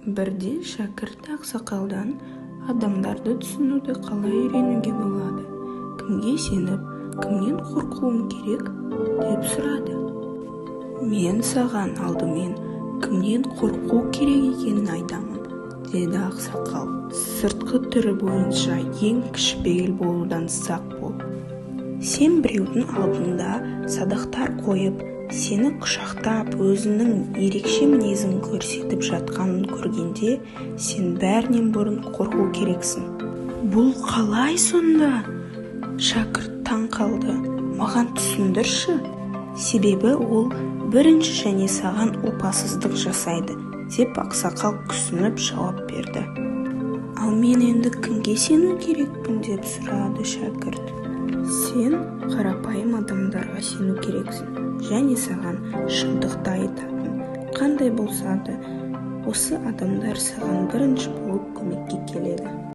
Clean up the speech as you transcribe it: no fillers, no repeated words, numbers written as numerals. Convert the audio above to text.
Бірде шәкірт ақсақалдан: «Адамдарды түсінуді қалай үйренуге болады? Кімге сеніп, кімнен қорқуым керек?» – деп сұрады. «Мен саған алдымен кімнен қорқу керек екенін айтамын, – деді ақсақал. – Сыртқы түрі бойынша ең кішіпейіл болудан сақ бол. Сен біреудің алдында садақтар қойып, сені құшақтап, өзінің ерекше мінезін көрсетіп жатқанын көргенде, сен бәрінен бұрын қорқу керексің». «Бұл қалай сонда?» – Шәкірт таң қалды. «Маған түсіндірші». «Себебі ол бірінші және саған опасыздық жасайды, – деп ақсақал күрсініп жауап берді. – Ал мен енді кімге сену керекпін?» – деп сұрады шәкірт. «Сен қарапайым адамдарға сену керексің және саған шындықты айтатын. Қандай болса да, осы адамдар саған бірінші болып көмектеседі».